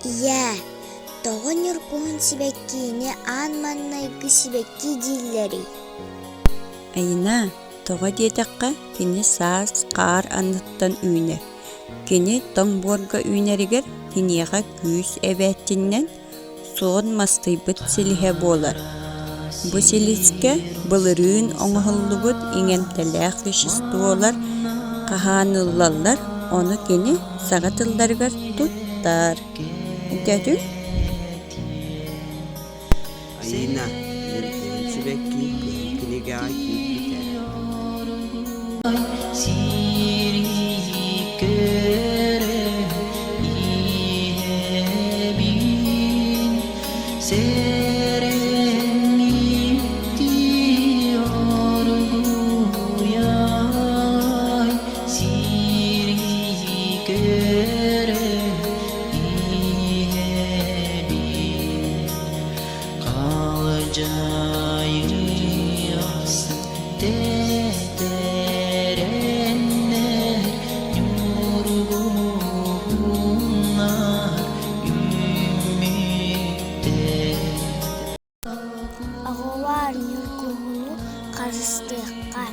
Ийээ, тоҕо ньургуһун сибэккини аан маҥнайгы сибэкки дииллэрий? Айна, тоҕо диэтэххэ, кини саас хаар анныттан үүнэр. Кини тоҥ буорга үүнэригэр киниэхэ күүс эбээччинэн суон мастыйбыт силиһэ буолар. Бу силискэ былырыын оҥоһуллубут иҥэмтэлээх веществолар хаһааныллаллар, ону кини саҥа тылларыгар туттар. Өйдөөтүҥ? Айыына, ньургуһун сибэкки кыһыл кинигэҕэ киирбитэ. Оҕолоор, ньургуһуну харыстыахха.